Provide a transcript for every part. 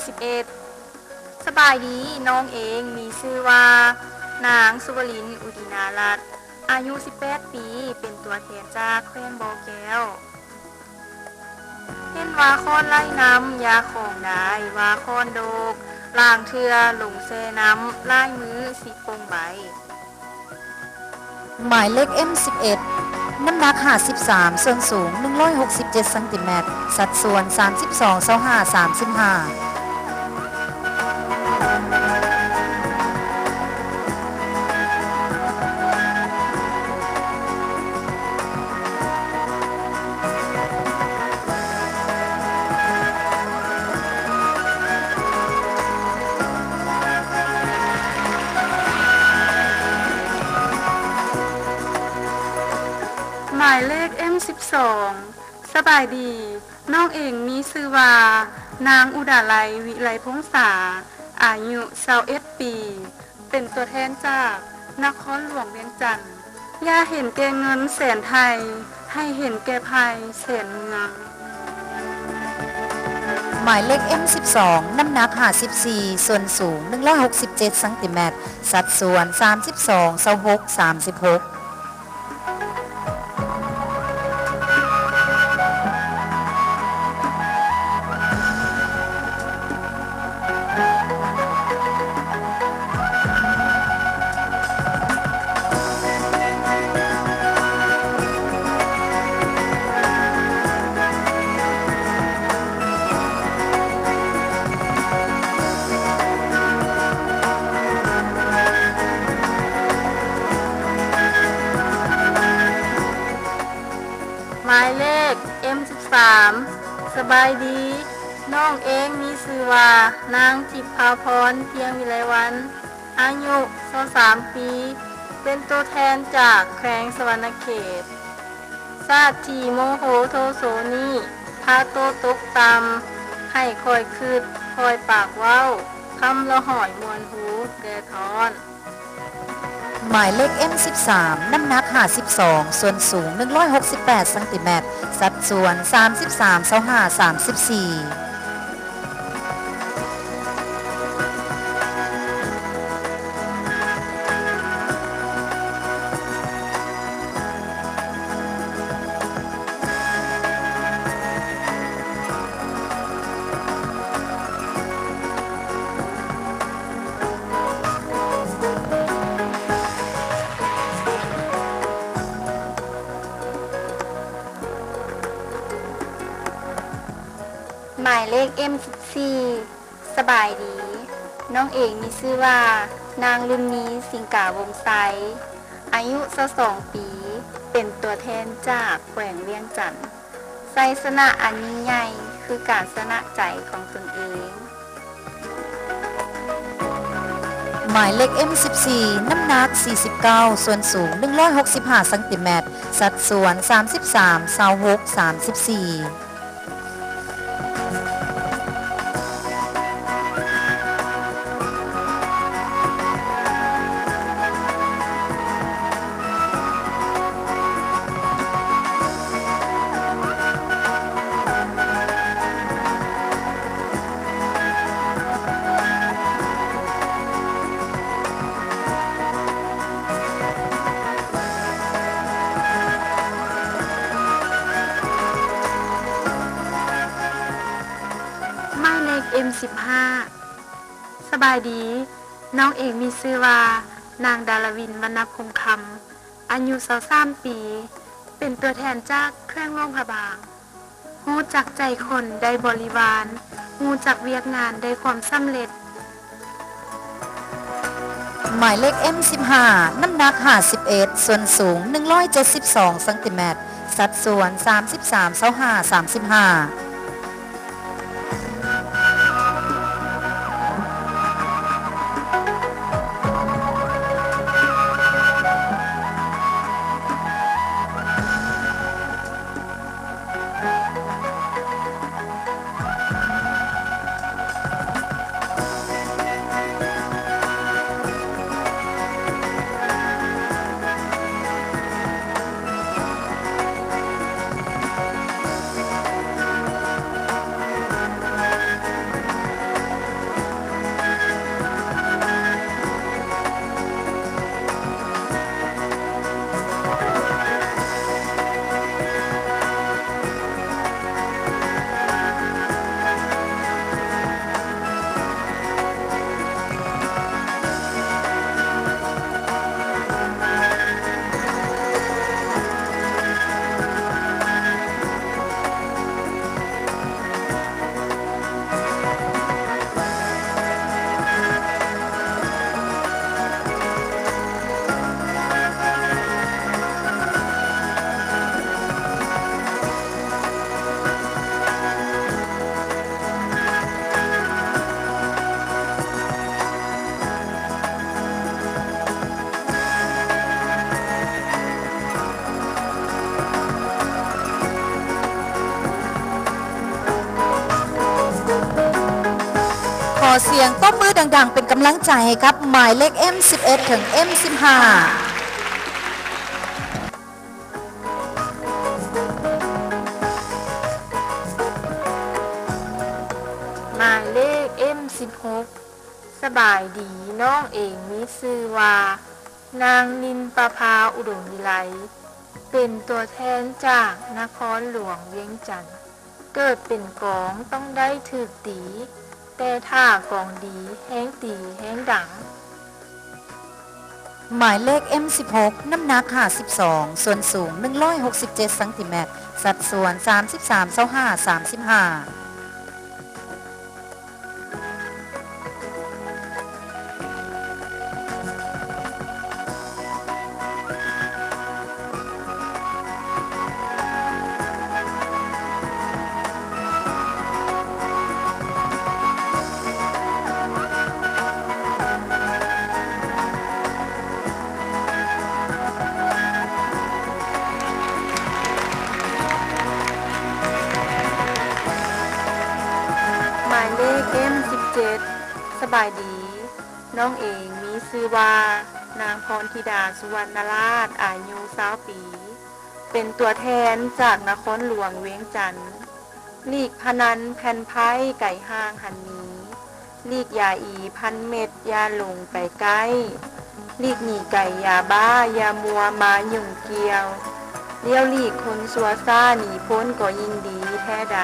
ສິບເອັດ ສະບາຍດີ, ນ້ອງເອງມີຊື່ວ່າ ນາງ ສຸວະລິນ ອຸດີນາລັດ ອາຍຸ ສິບແປດ ປີ, ເປັນຕົວແທນຈາກແຂວງບໍ່ແກ້ວ. ເຫັນວ່າຄ້ອນໄຫຼນ້ຳ ຢ່າຂອງດາຍ ວ່າຄ້ອນໂດກ ລາງເທື່ອລົງແຊ່ນ້ຳ ຫຼາຍມື້ຊິປົ່ງໃບ. ໝາຍເລກ ເອັມ ສິບເອັດ ນ້ຳໜັກ ຫ້າສິບສາມ ສ່ວນສູງ ໜຶ່ງຮ້ອຍຫົກສິບເຈັດ ຊັງຕີແມັດ, ສັດສ່ວນ ສາມສິບສອງ ຊາວຫ້າ ສາມສິບຫ້າ. ໝາຍເລກ ເອັມ ສິບສອງ ສະບາຍດີ, ນ້ອງເອງມີຊື່ວ່າ ນາງ ອຸດາໄລ ວິໄລພົງສາ, ອາຍຸ ຊາວເອັດ ປີ, ເປັນຕົວແທນຈາກນະຄອນຫຼວງວຽງຈັນ. ຢ່າເຫັນແກ່ເງິນແສນໄຖ່, ໃຫ້ເຫັນແກ່ໄພແສນເມືອງ. ໝາຍເລກ ເອັມ ສິບສອງ ນ້ຳໜັກ ຫ້າສິບສີ່ ສ່ວນສູງ ໜຶ່ງຮ້ອຍຫົກສິບເຈັດ ຊັງຕີແມັດ, ສັດສ່ວນ ສາມສິບສອງ ຊາວຫົກ ສາມສິບຫົກ. ໝາຍເລກ ເອັມ ສິບສາມ ສະບາຍດີ, ນ້ອງເອງມີຊື່ວ່າ ນາງ ທິບພາພອນ ພຽງວິໄລວັນ, ອາຍຸ ຊາວສາມ ປີ, ເປັນຕົວແທນຈາກແຂວງສະຫວັນນະເຂດ. ຊາດທີ່ໂມໂຫໂທໂສນີ້ ພາໂຕຕົກຕ່ຳ, ໃຫ້ຄອຍຄຶດ, ຄອຍປາກເວົ້າ, ຄຳລະຫອຍມ່ວນຫູແຕ່ທ້ອນ. ໝາຍເລກ ເອັມ ສິບສາມ ນ້ຳໜັກ ຫ້າສິບສອງ ສ່ວນສູງ ໜຶ່ງຮ້ອຍຫົກສິບແປດ ຊັງຕີແມັດ, ສັດສ່ວນ ສາມສິບສາມ ຊາວຫ້າ ສາມສິບສີ່. ໝາຍເລກ ເອັມ ສິບສີ່ ສະບາຍດີ, ນ້ອງເອງມີຊື່ວ່າ ນາງ ລຸນນີ ສິງກາວົງໄຊ, ອາຍຸ ຊາວສອງ ປີ, ເປັນຕົວແທນຈາກແຂວງວຽງຈັນ. ໄຊຊະນະອັນຍິ່ງໃຫຍ່ ຄືການຊະນະໃຈຂອງຕົນເອງ. ໝາຍເລກ ເອັມ ສິບສີ່ ນ້ຳໜັກ ສີ່ສິບເກົ້າ ສ່ວນສູງ ໜຶ່ງຮ້ອຍຫົກສິບຫ້າ ຊັງຕີແມັດ, ສັດສ່ວນ ສາມສິບສາມ ຊາວຫົກ ສາມສິບສີ່. ໝາຍເລກ ເອັມ ສິບຫ້າ ສະບາຍດີ, ນ້ອງເອງມີຊື່ວ່າ ນາງ ດາລະວິນ ວັນນະພົງຄຳ, ອາຍຸ ຊາວສາມ ປີ, ເປັນຕົວແທນຈາກແຂວງຫຼວງພະບາງ. ຮູ້ຈັກໃຈຄົນໄດ້ບໍລິວານ, ຮູ້ຈັກວຽກງານໄດ້ຄວາມສຳເລັດ. ໝາຍເລກ ເອັມ ສິບຫ້າ ນ້ຳໜັກ ຫ້າສິບເອັດ ສ່ວນສູງ ໜຶ່ງຮ້ອຍເຈັດສິບສອງ ຊັງຕີແມັດ, ສັດສ່ວນ ສາມສິບສາມ ຊາວຫ້າ ສາມສິບຫ້າ. ໝ ຂໍສຽງຕົບມືດັງໆ ເປັນກຳລັງໃຈໃຫ້ກັບໝາຍເລກ ເອັມສິບເອັດ ເຖິງ ເອັມສິບຫ້າ. ໝາຍເລກ ເອັມສິບຫົກ ສະບາຍດີ, ນ້ອງເອງມີຊື່ວ່າ ນາງນິນປະພາ ອຸດົມວິໄລ ເປັນຕົວແທນຈາກນະຄອນຫຼວງວຽງຈັນ. ເກີດເປັນກອງຕ້ອງໄດ້ຖືກຕີ, ແຕ່ຖ້າກອງດີແຮງຕີແຮງດັງ. ໝາຍເລກ ເອັມສິບຫົກ ນ້ຳໜັກ ຫ້າສິບສອງ ສ່ວນສູງ ໜຶ່ງຮ້ອຍຫົກສິບເຈັດ ຊັງຕີແມັດ, ສັດສ່ວນ ສາມສິບສາມ ຊາວຫ້າ ສາມສິບຫ້າ. ໝາຍເລກ ເອັມສິບເຈັດ ສະບາຍດີ, ນ້ອງເອງມີຊື່ວ່າ ນາງພອນທິດາ ສຸວັນນະລາດ ອາຍຸ ຊາວປີ, ເປັນຕົວແທນຈາກນະຄອນຫຼວງວຽງຈັນ. ຫຼີກພະນັນແຜ່ນໄພ້ໄກຫ່າງຫັນໜີ, ຫຼີກຢາອີພັນເມັດຢ່າຫຼົງໄປໃກ້, ຫຼີກໜີໄກຢາບ້າຢ່າມົວມາຫຍຸ້ງກ່ຽວ, ລ້ຽວຫຼີກຄົນຊົ່ວຊ້າໜີພົ້ນກໍຍິ່ງດີແທ້ໃດ.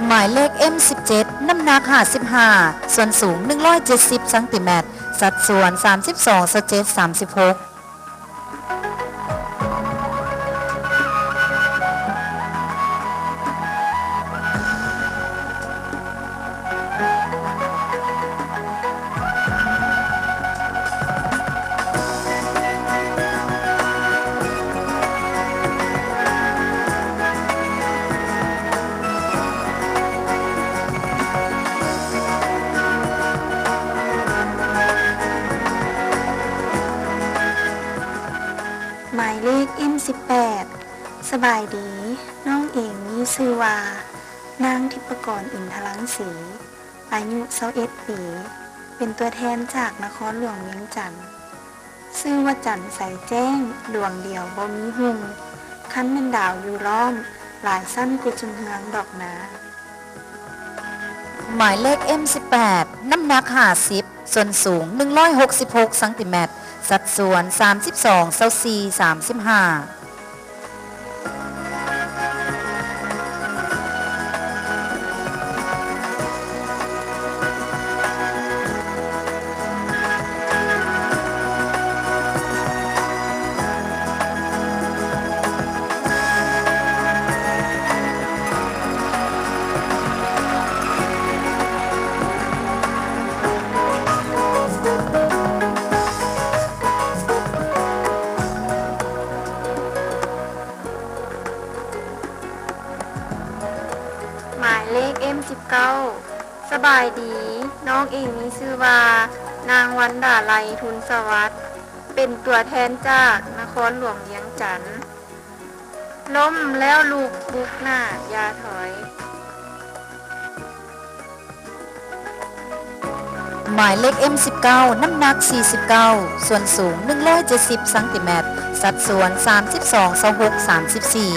ໝາຍເລກ ເອັມສິບເຈັດ ນ້ຳໜັກ ຫ້າສິບຫ້າ ສ່ວນສູງ ໜຶ່ງຮ້ອຍເຈັດສິບ ຊັງຕີແມັດ, ສັດສ່ວນ ສາມສິບສອງ ຊາວເຈັດ ສາມສິບຫົກ. ໝາຍເລກ ເອັມສິບແປດ ສະບາຍດີ, ນ້ອງເອງມີຊື່ວ່າ ນາງທິບປະກອນ ອິນທະລັງສີ, ອາຍຸ ຊາວເອັດ ປີ, ເປັນຕົວແທນຈາກນະຄອນຫຼວງວຽງຈັນ. ຊື່ວ່າຈັນໃສແຈ້ງ, ດວງດຽວບໍ່ມີຮຸ່ງ, ຄັນແມ່ນດາວຢູ່ລ້ອມ, ຫຼາຍຊັ້ນຄືຈຸມເຮືອງດອກນາ. ໝາຍເລກ ເອັມສິບແປດ ນ້ຳໜັກ ຫ້າສິບ ສ່ວນສູງ ໜຶ່ງຮ້ອຍຫົກສິບຫົກ ຊັງຕີແມັດ, ສັດສ່ວນ ສາມສິບສອງ ຊາວສີ່ ສາມສິບຫ້າ. ໝາຍເລກ ເອັມສິບເກົ້າ ສະບາຍດີ, ນ້ອງເອງມີຊື່ວ່າ ນາງ ວັນດາໄລ ທຶນສະຫວັດ, ເປັນຕົວແທນຈາກນະຄອນຫຼວງວຽງຈັນ. ລົ້ມແລ້ວລຸກ, ບຸກໜ້າຢ່າຖອຍ. ໝາຍເລກ ເອັມສິບເກົ້າ ນ້ຳໜັກ ສີ່ສິບເກົ້າ ສ່ວນສູງ ໜຶ່ງຮ້ອຍເຈັດສິບ ຊັງຕີແມັດ, ສັດສ່ວນ ສາມສິບສອງ ຊາວຫົກ ສາມສິບສີ່.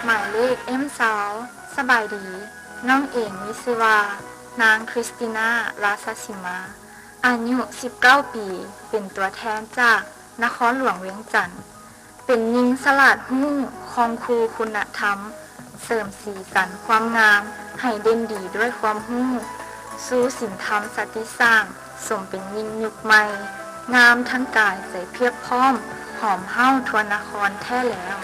ໝາຍເລກ ເອັມຊາວ ສະບາຍດີ, ນ້ອງເອງມີຊື່ວ່າ ນາງ ຄຣິສຕິນາ ລາຊະສີມາ, ອາຍຸ ສິບເກົ້າ ປີ, ເປັນຕົວແທນຈາກນະຄອນຫຼວງວຽງຈັນ. ເປັນຍິງສະຫຼາດຮູ້, ຄອງຄູຄຸນນະທຳ, ເສີມສີສັນຄວາມງາມໃຫ້ເດັ່ນດີດ້ວຍຄວາມຮູ້, ຊູສິນທຳສະຕິສ້າງ, ສົມເປັນຍິງຍຸກໃໝ່, ງາມທັງກາຍໃຈພຽບພ້ອມ, ຫອມເຫົ່າທົ່ວນະຄອນແທ້ແລ້ວ.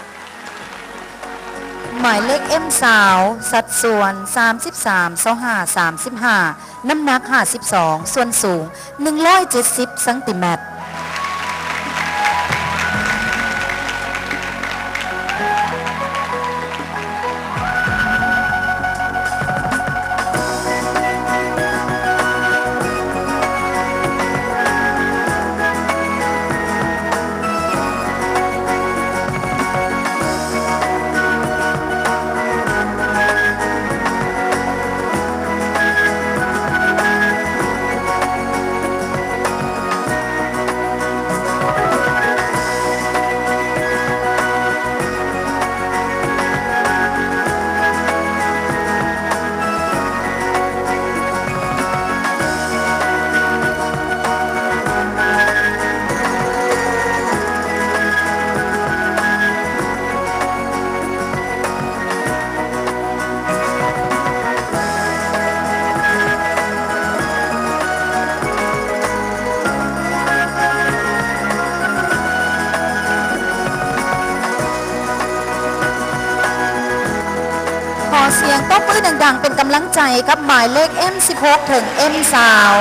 ໝ ໝາຍເລກ ເອັມ ຊາວ ສັດສ່ວນ ສາມສິບສາມ ຊາວຫ້າ ສາມສິບຫ້າ ນ້ຳໜັກ ຫ້າສິບສອງ ສ່ວນສູງ ໜຶ່ງຮ້ອຍເຈັດສິບ ຊັງຕີແມັດ. ຂໍສຽງຕົບມືດັງໆ ເປັນກຳລັງໃຈກັບໝາຍເລກ ເອັມ ສິບຫົກ ເຖິງ ເອັມ ຊາວ.